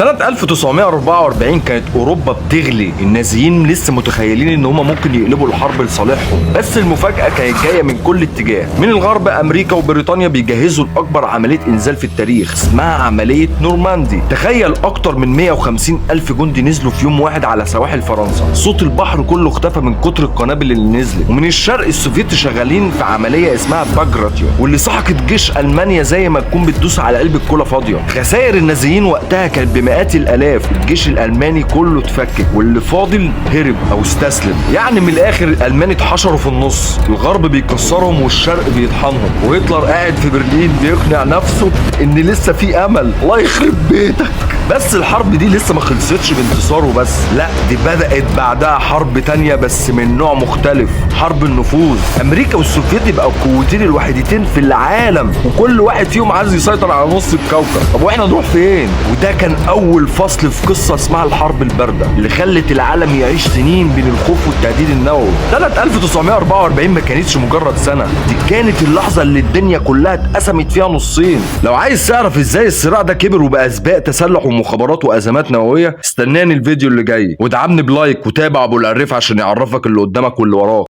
سنة 1944 كانت أوروبا بتغلي، النازيين لسه متخيلين إن هم ممكن يقلبوا الحرب لصالحهم، بس المفاجأة كانت جاية من كل اتجاه. من الغرب أمريكا وبريطانيا بيجهزوا لأكبر عملية إنزال في التاريخ اسمها عملية نورماندي. تخيل أكتر من 150 ألف جندي نزلوا في يوم واحد على سواحل فرنسا، صوت البحر كله اختفى من كتر القنابل اللي نزلت. ومن الشرق السوفيت شغالين في عملية اسمها باجراتيون، واللي سحقت جيش ألمانيا زي ما تكون بتدوس على علبة كولا فاضية. خسائر النازيين وقتها كانت بمئات الآلاف، الجيش الألماني كله اتفكك واللي فاضل هرب أو استسلم. يعني من الآخر الألمان اتحشروا في النص، الغرب بيكسرهم والشرق بيطحنهم، وهتلر قاعد في برلين بيقنع نفسه ان لسه في امل. الله يخرب بيتك. بس الحرب دي لسه ما خلصتش بانتصاره بس، لا دي بدأت بعدها حرب تانية بس من نوع مختلف، حرب النفوذ. امريكا والسوفيت يبقوا القوتين الوحيدتين في العالم، وكل واحد فيهم عايز يسيطر على نص الكوكب. طب واحنا نروح فين؟ وده كان اول فصل في قصة اسمها الحرب الباردة، اللي خلت العالم يعيش سنين بين الخوف والتهديد النووي. سنة 1944 ما كانتش مجرد سنة، دي كانت اللحظة اللي الدنيا كلها اتقسمت فيها نصين. لو عايز تعرف ازاي الصراع ده كبر وبقى سباق تسلح ومخابرات وازمات نووية، استناني الفيديو اللي جاي، وادعمني ب like وتابع ابو العريف عشان يعرفك اللي قدامك واللي وراك.